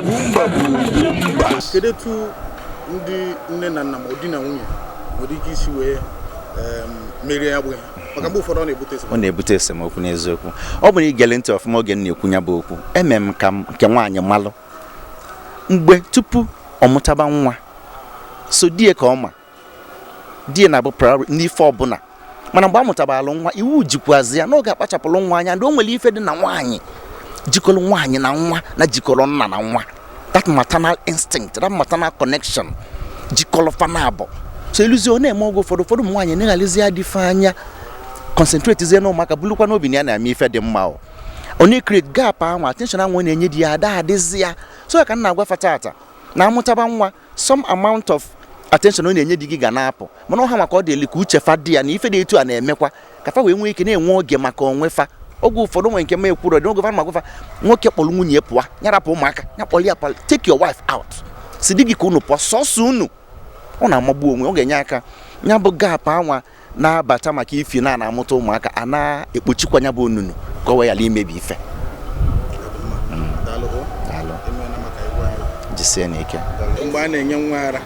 Ugwumba bụ Ugwumba. Kedu etu ndị nne na nna ma ọ di na nwunye nwere ike isi wee merie ya bụ ihe? Maka mgbe ụfọdụ ọ na-ebute Ọ esemokwu. Na-ebute esemokwu n'eziokwu. Ọ bụ na igele ntị ọfụma oge m na-ekwu ya bụ okwu, eme m ka nke nwaanyị malụ mgbe tupu ọ mụtaba nwa so die ka ọ ma die na-abụ priority n'ife ọbụla. Mana mgbe a mụtabalụ nwa, iwu jikwazi ya n'oge akpachapụrụ nwa anya. Ndị o nwere ife dị na nwaanyị jikọrọ nwaanyị na nwa na jikọrọ nna na nwa, that maternal instinct, that maternal connection jikọrọ fa abụọ. So eluzie, ọ na-eme oge ụfọdụ ụmụ nwaanyị na-eghalizi adịfe anya, concentrate zie na ụmụaka, bulukwa n'obi na ya na-eme ife dị mma. Ọ na-create gap ahụ, attention ahụ ọ na-enye di ya ada adịzi ya. So ka m na-agwa fa tata na amụtaba nwa, some amount of attention ọ na-enye di gị ga na-apụ, mana ọha maka ọ dị elu ka uche fa dị ya na ife dị etu a na-emekwa ka fa wee nwee ike na-enwe oge maka onwe fa. Oge ụfọdụ nwere nke ma ekwuru dị oge fa ma gwafa nwoke kpọrọ nwunye ya pụọ, ya rapụ ụmụaka, ya kpọrọ ya pụọ. Take your wife out, si di gị ka unu pụọ sọsọ unu. Ọ na-amagbu onwe, ọ ga-enye aka ya bụ gap anwa na-abata maka ifi na na-amụta ụmụaka a na-ekpochikwa ya bụ onunu ka ọ wee ghara imebi ife. Daalụ o. Daalụ. Emeela maka igwe anyị. Jisie n'ike. Mgbe a na-enye nwa ara,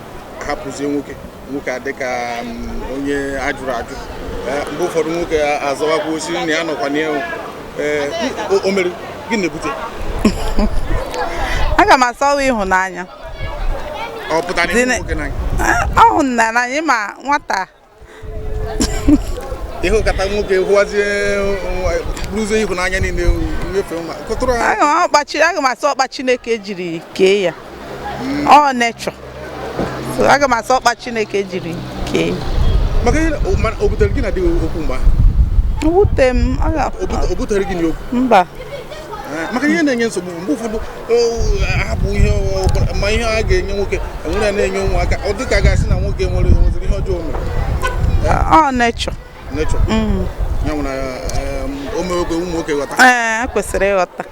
hapụzie nwoke, nwoke a dịka onye ajụrụ ajụ. Mgbe ụfọdụ nwoke azọwakwa osisi na ya nọkwa n'ihu. Ee, o mere gịnị na-ebute? Aga m asọwa ịhụnanya. Ọ pụtara ịhụ nwoke n'anya? Ọ hụrụ na n'anya ma nwata. Ịhụ kata nwoke hụwazie, bụrụzie ịhụnanya niile nyefee nwa kụtụrụ ha. Aga m asọ ọkpa Chineke jiri kee ya, ọ nature. So aga m asọ ọkpa Chineke jiri kee ya. Maka ihe mana o butere gị na di gị okwu mgbe ahụ? Wute m O butere gị na okwu? Mba. Maka ihe na-enye nsogbu bụ mgbe ụfọdụ ahapụ ihe ọbụla, ma ihe a ga-enye nwoke enwere ya na-enye ụmụaka, ọ dịka a ga-asị na nwoke nweziri ihe ọjọọ o mere. Ọ nature. Nature ya nwere o mewekwe ụmụ nwoke ghọta. Ee, kwesịrị ịghọta.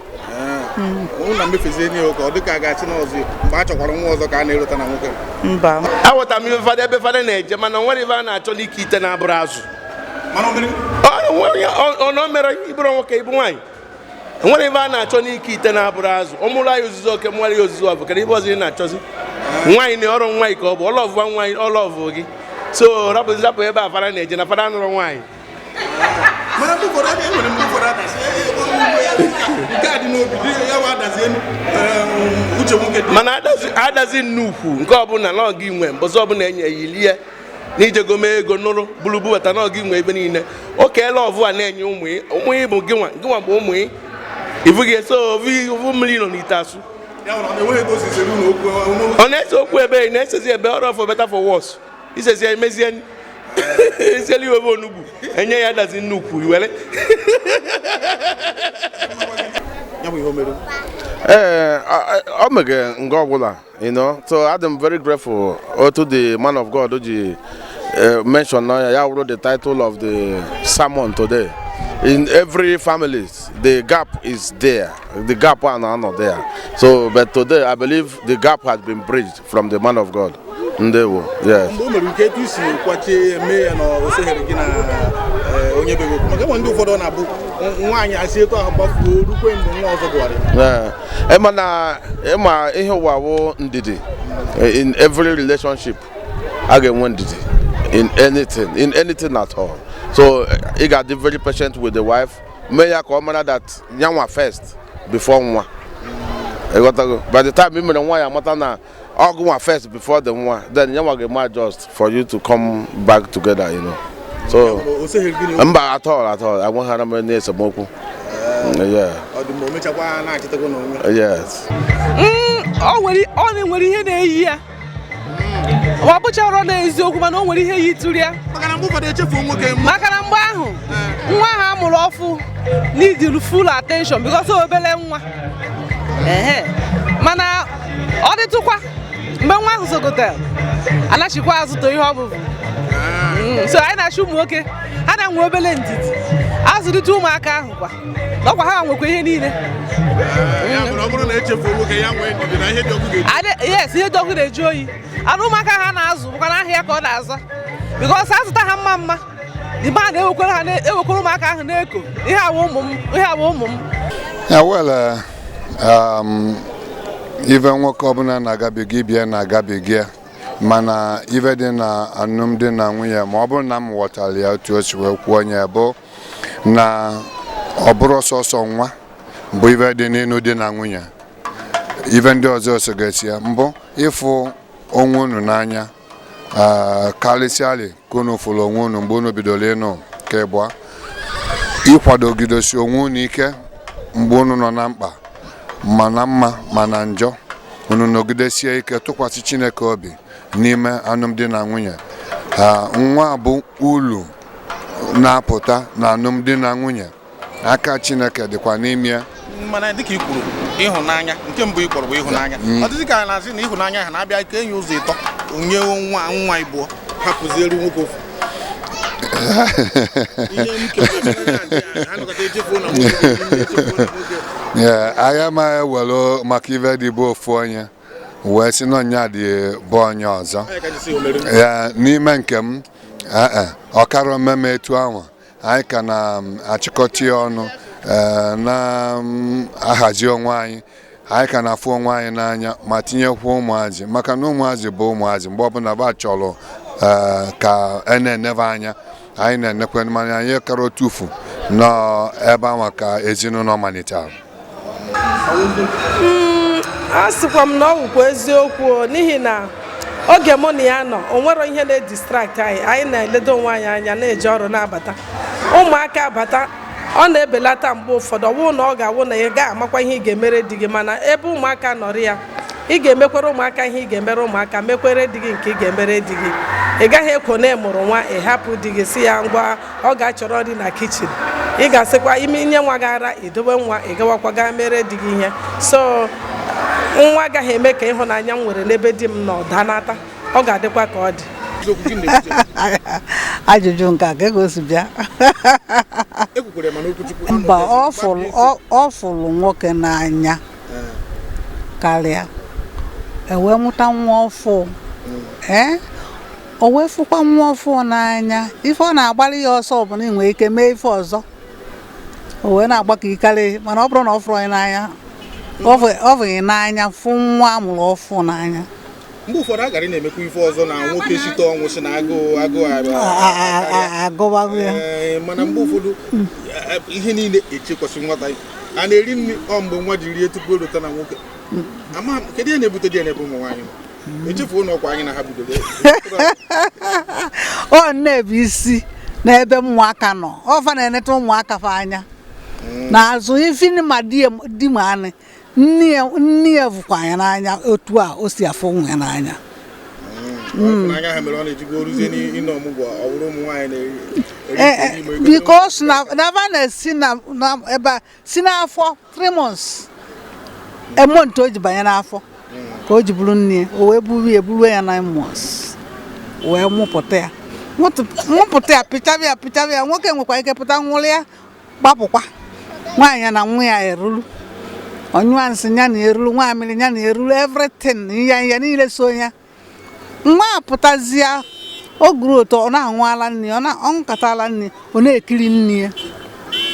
Ụmụ na mmefezie nye ụka, ọ dịka a ga-achị na ọzọ mgbe a chọkwara nwa ọzọ ka a na-erota na nwoke. Mba. Aghọtara m ife fada ebe fada na-eje, mana o nwere ife a na-achọ n'ike ite na-abụrụ azụ. Mana o mere Ọ na o mere ịbụrụ nwoke, ịbụ nwaanyị, enwere ife a na-achọ n'ike ite na-abụrụ azụ. Ọ mụrụ anyị ozuzo oke, mụrụ ya ozuzo ọbụ. Kedu ife ọzọ ị na-achọzi? Nwaanyị na ọrụ nwaanyị ka ọ bụ ọlọvụ nwaanyị, ọlọvụ gị. So rapụ, rapụ ebe a fada na-eje na fada nụrụ nwaanyị. Mana mgbe ụfọdụ e nwere mgbe ụfọdụ adasị nke a dị n'obi dị ya wa adazi elu uche nwoke dị. Mana adazi nnukwu nke ọbụla na ọgị nwe mbọsị ọbụla enye ya ilie na ijego mee ego nụrụ bụrụ bubata na ọgị nwe ebe niile o keela ọvụ a na-enye ụmụ ị. Ụmụ ị bụ gịnwa, gịnwa bụ ụmụ ị ifughị. So ovu mmiri nọ n'ite asụ. Ya nwere ọ na-enweghị ego osisi elu na okwu Ọ na-ese okwu ebe ị na-esezi ebe ọrụ for better for worse, isezi ya emezie esiela iwebe onugbu enye ya adazi nnukwu iwere. Ya bụ ihe o mere. Ee, ọ mege nga ọbụla. So I'm very grateful to the man of God ji mention na ya wụrụ the title of the sermon today. In every family, the gap is there. The gap are not there. So, but today I believe the gap has been bridged from the man of God. Ndewo, yes. Mgbe o mere nke etu isi kwachie mee ya na o seghere gị na onye be gị okwu, maka enwe ndị ụfọdụ ọ na-abụ nwaanyị asị etu ahụ gbafuo rukwe mgbe nwa ọzọ gụwara ya. Ee, ịma na ịma ihe ụwa wụ ndidi. In every relationship, a ga-enwe ndidi in anything, in anything at all. So ị ga-adị very patient with the wife, mee ya ka ọ mara that nyanwa first before nwa. Ịghọtago? By the time ị mere nwa ya amata na ọgụ nwa first before the nwa, then nyanwa ga-eme adjust for you to come back together. So O seghere gị na mba, at all, at all, enweghara m any esemokwu, yeah. Ọ dị mgbe o mechakwa na-achịtakwa n'onwe. Yes. Ọ nwere, ọ na-enwere ihe na-eyi ya, ọ bụchara n'eziokwu, mana o nwere ihe yitụrụ ya. Maka na mgbe ụfọdụ echefuo nwoke. Maka na mgbe ahụ nwa ahụ a mụrụ ọfụ need full attention because o obere nwa. Ehe, mana ọ dịtụkwa mgbe nwa ahụ sogotere anachikwa azụ to ihe ọ bụbu. So anyị na-achọ ụmụ nwoke ha na-enwe obere ndidi azụlite ụmụaka ahụ kwa n'ọkwa ha nwekwa ihe niile. Ya mere ọ bụrụ na echefuo nwoke, ya nwee ndidi na ihe dị ọkụ ga-eji. Yes, ihe dị ọkụ na-eju oyi. Anụ ụmụaka ha na-azụ bụkwa n'ahịa ka ọ na-aza because azụta ha mma mma, the man na-ewekwara ha na-ewekwara ụmụaka ahụ na-eko ihe awa ụmụ m, ihe awa ụmụ m. Yeah, well, Ife nwoke ọbụla na-agabiga, ibie na-agabiga ya, mana ife dị na alụmdi na nwunye, ma ọ bụrụ na m ghọtara ya otu o si wee kwuo, onye bụ na ọ bụrụ sọsọ nwa bụ ife dị n'ịnụ di na nwunye, ife ndị ọzọ sogesi ya. Mbụ, ịfụ onwe unu n'anya, karịsịalị ka unu fụrụ onwe unu mgbe unu bidoro ịnụ. Nke ịbụa, ịkwadogidosi onwe unu ike mgbe unu nọ na mkpa, ma na mma ma na njọ, unu nọgidesie ike, tụkwasị Chineke obi n'ime alụmdi na nwunye. Nwa bụ ulu na-apụta na alụmdi na nwunye, aka Chineke dịkwa n'ime ya. Mana dịka i kwuru, ịhụnanya nke mbụ ị kpọrọ bụ ịhụnanya. Ọ dịzị ka a na-asị na ịhụnanya ha na-abịa ka enye ụzọ ịtọ, nye nwa nwa ịbụọ, hapụziere nwoke ofu ihe m kewara, anọkọta echefuo na nwoke, echefuo na nwoke. Ee, agha ma ewere maka ife dị bụ ofu onye wee sị na ọnya dị bụ onye ọzọ. Onye ka ji sị o mere? Ya n'ime nke m, ee, ọ kara omeme etu ahụ. Anyị ka na-achịkọta ya ọnụ, na-ahazi onwe anyị. Anyị ka na-afụ onwe anyị n'anya, ma tinyekwa ụmụazị, maka na ụmụazị bụ ụmụazị. Mgbe ọbụla ba chọrọ, ka e na-enebe anya, anyị na-enekwe, mana anyị kara otufu nọ ebe ahụ ka ezinụlọ malitere. A sịkwa m na ọ wụkwa eziokwu o, n'ihi na oge mụ na ya nọ, o nwero ihe na-edistract anyị. Anyị na-eledo onwe anyị anya, na-eje ọrụ, na-abata, ụmụaka abata, ọ na-ebelata. Mgbe ụfọdụ, ọ bụrụ na ọ ga-awụ na ị ga-amakwa ihe ị ga-emere di gị, mana ebe ụmụaka nọrọ ya, ị ga-emekwere ụmụaka ihe ị ga-emere ụmụaka, mekwere di gị nke ị ga-emere di gị. Ị gaghị ekwo na ị mụrụ nwa, ị hapụ di gị, si ya ngwa, ọ ga-achọrọ nri na kitchen. Ị ga-asịkwa ime inye nwa gị ara, idobe nwa, ị gawakwa gaa mere di gị ihe. So nwa agaghị eme ka ịhụnanya m nwere n'ebe di m nọ danata. Ọ ga-adịkwa ka ọ dị. Eziokwu gị na-ebute. Ajụjụ nke a ka ego si bịa. Ekwukwere mana okwuchukwu. Mba, ọ fụrụ nwoke n'anya karịa, e wee mụta nwa ọfụ. Ee, o wee fụkwa nwa ọfụ n'anya. Ife ọ na-agbalị ya ọsọ bụ na ị nwere ike mee ife ọzọ, o wee na-agba ka ikarị. Mana ọ bụrụ na ọ fụrụ ya n'anya, ọ fụghị n'anya, fụ nwa amụrụ ọfụ n'anya. Mgbe ụfọdụ a gara na-emekwa ife ọzọ na nwoke site ọnwụ, si na agụụ agụụ Agụbago ya. Ee, mana mgbe ụfọdụ, ihe niile echekwasị nwata a na-eri nri, ọ mgbe nwa ji rie tupu erute na nwoke. Ama m kedu ihe na-ebute dị ya n'ebe ụmụ nwaanyị nọ, echefuo na ọkwa anyị na ha bidoro. Ọ nne bụ isi n'ebe ụmụaka nọ. Ọfa na-eneta ụmụaka fa anya n'azụ ifi ma di ya, di ma anị nne ya. Nne ya fụkwa ya n'anya otu a o si afụ ụmụ ya n'anya. Ịhụnanya ha mere ọ na-ejikwa oruzie n'ịnọ ọmụgwọ, ọ bụrụ ụmụ nwaanyị na-eri. Because na va na-esi na ebe a si n'afọ 3 months, a month o ji banye n'afọ ka o ji bụrụ nne ya. O wee buru ya, buru ya 9 months, wee mụpụta ya, mụpụta ya, pịchaba ya, pịchaba ya. Nwoke nwekwa ike pụta, nwụrụ ya, gbapụkwa nwaanyị na nwa ya eruru, ọnyụa nsị ya na eruru, nwaamịrị ya na eruru, everything ya, ya niile so ya. Nwa apụtazie, o guru ụtọ, ọ na-aṅụ ala nne ya, ọ na-ọṅụkọtala nne, ọ na-ekiri nne ya,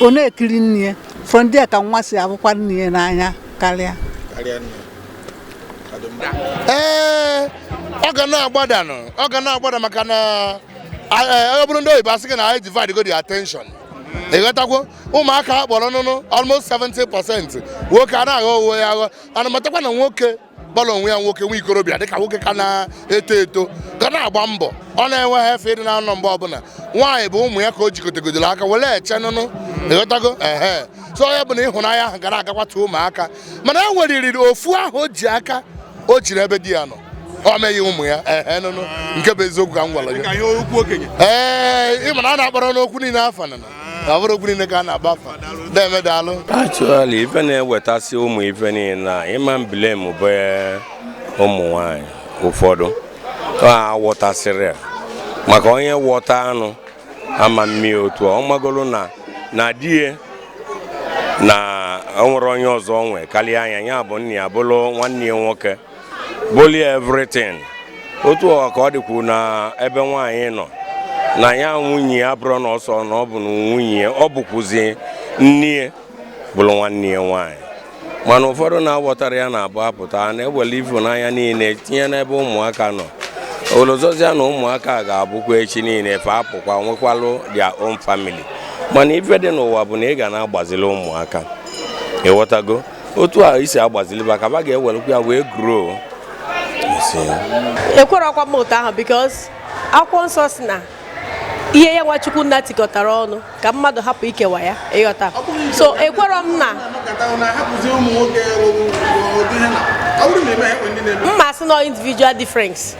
ọ na-ekiri nne ya. From there ka nwa si abụkwa nne ya n'anya karịa. Karịa nne. Ọ dị mma. Ee, ọ ga na-agbadanụ, ọ ga na-agbada, maka na ọ bụrụ ndị oyibo asị gị na anyị divide go the attention. Ịghọtakwo, ụmụaka a kpọrọ nụnụ almost 70%, nwoke a na-aghọ onwe ya aghọ. Ana matakwa na nwoke kpọrọ onwe ya nwoke, nwa ikorobịa, dịka nwoke ka na-eto eto, ga na-agba mbọ, ọ na-enweghị efe ịdị na-anọ mgbe ọbụla. Nwaanyị bụ ụmụ ya ka o jikọtagodoro aka were eche nụnụ. Ịghọtago? Ehe, so ya bụ na ịhụnanya ahụ gara agakwata ụmụaka, mana e nweriri ofu ahụ o ji aka o jiri ebe di ya nọ, ọ meghị ụmụ ya. Ehe, nụnụ, nke bụ eziokwu ka m gwara gị. Dịka ihe okwu okenye. Ee, ị ma na a na-akpọrọ n'okwu niile afa nana, ọ bụrụ okwu niile ka a na-agba afa na-eme. Daalụ. Actually, ife na-ewetasị ụmụ ife niile a, ịma blame bụ ụmụ nwanyị ụfọdụ a ghọtasịrị ya, maka onye ghọta anụ ama mmiri otu a, ọ magolo na di ya na o nwere onye ọzọ o nwe karịa anya ya, bụ nna ya, bụrụ nwanne ya nwoke, bụrụ ya everything. Otu ọ ka ọ dịkwu na ebe nwaanyị nọ na ya, nwunye ya bụrụ na ọsọ na ọ bụ na nwunye ya, ọ bụkwuzi nne ya, bụrụ nwanne ya nwaanyị. Mana ụfọdụ na-aghọtara ya na-abụ apụta na-ewele ịfụnanya niile tinye n'ebe ụmụaka nọ. Olozozia na ụmụaka ga-abụkwa echi niile fa apụkwa nwekwalụ their own family. Mana ife dị n'ụwa bụ na ị ga na-agbazili ụmụaka, ịghọtago? Otu a isi agbazili ba ka ba ga-ewelekwa ya wee grow. Ekwerọkwa m otu ahụ, because akwụkwọ nsọ si na ihe ya nwa Chukwu nna tikọtara ọnụ ka mmadụ hapụ ikewa ya, ịghọta? So ekwerọ m na mma sị no individual difference.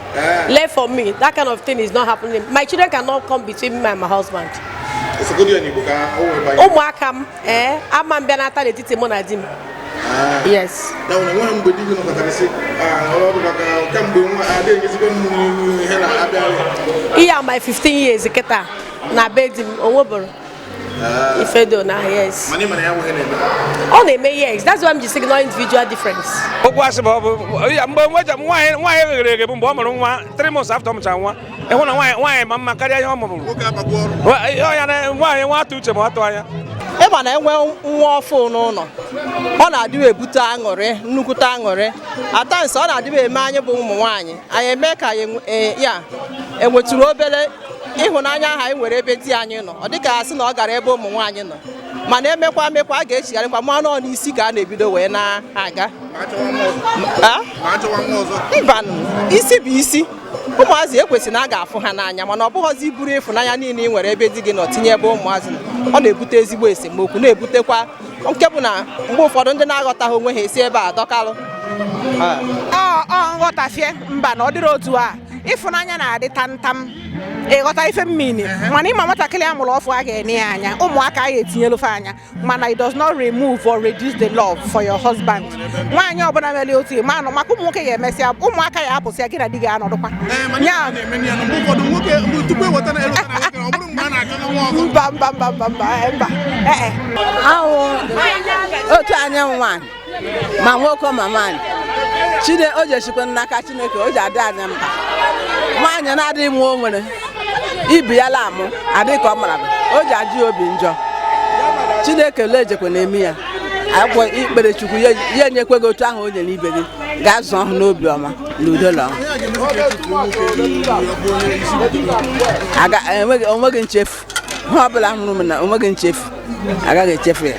Left for me, that kind of thing is not happening. My children cannot come between me and my husband. Ụmụaka m ee ama m bịa nata n'etiti mụ na di m. Yes. Ihe a my 15 years kịta na be di m onwebụrụ ifedo na yes. Ọ na-eme yes. That's why I'm just saying no individual difference. Okwu asị bụ ọ bụ mgbe nwaanyị ghere eghe bụ mgbe ọ mụrụ nwa 3 months after ọ mụchara nwa, ịhụ na nwaanyị ma mma karịa ihe ọ mụrụ. Nwaanyị nwa atụ uche ma atụ anya. Ịma na enwe nwa ọfụ n'ụlọ, ọ na-adịwa ebute aṅụrị, nnukwute aṅụrị. At times ọ na-adịwa eme anyị bụ ụmụ nwaanyị anyị eme ka ya enwetụrụ obere ịhụnanya ahụ anyị nwere ebe di anyị nọ. Ọ dịka asị na ọ gara ebe ụmụ nwaanyị nọ, mana emekwa emekwa a ga-echigharịkwa ma nọ n'isi ka a na-ebido wee na-aga. Mba, isi bụ isi. Ụmụazị ekwesịrị na a ga-afụ ha n'anya, mana ọ bụghọzi iburu ịfụnanya niile ị nwere ebe di gị nọ tinye ebe ụmụazị nọ. Ọ na-ebute ezigbo esemokwu, na-ebutekwa nke bụ na mgbe ụfọdụ ndị na-aghọtaghị onwe ha esi ebe a dọkalụ. Ọ nghọtafie mba na ọ dịrị otu a, ịfụnanya na-adị tamtam, ịghọta ife mmiri, mana ịma nwatakịrị a mụrụ ọfụ a ga-enye ya anya, ụmụaka a ga-etinyelu anya, mana it does not remove or reduce the love for your husband. Nwaanyị ọbụla mere otu ịma anọ maka ụmụ nwoke ga-emesịa ụmụaka ya apụsịa, gị na di gị anọdụkwa. Mba mba mba mba mba mba. Otu anya nwaanyị ma nwoke ma nwaanyị, o ji esikwa n'aka Chineke, o ji adị anya mba. Nwaanyị na-adịghị nwa o nwere ibi ya la amụ adị ka ọ mara, o ji ajụ obi njọ. Chineke lejekwa na-eme ya akwụkwọ ikpere Chukwu ya enyekwe gị otu ahụ o nyere ibe gị, gaa zụọ ọhụ n'obi ọma na udo na ọṅụ. Onweghị nchefu, ihe ọ bụla hụrụ m na onweghị nchefu, agaghị echefu ya.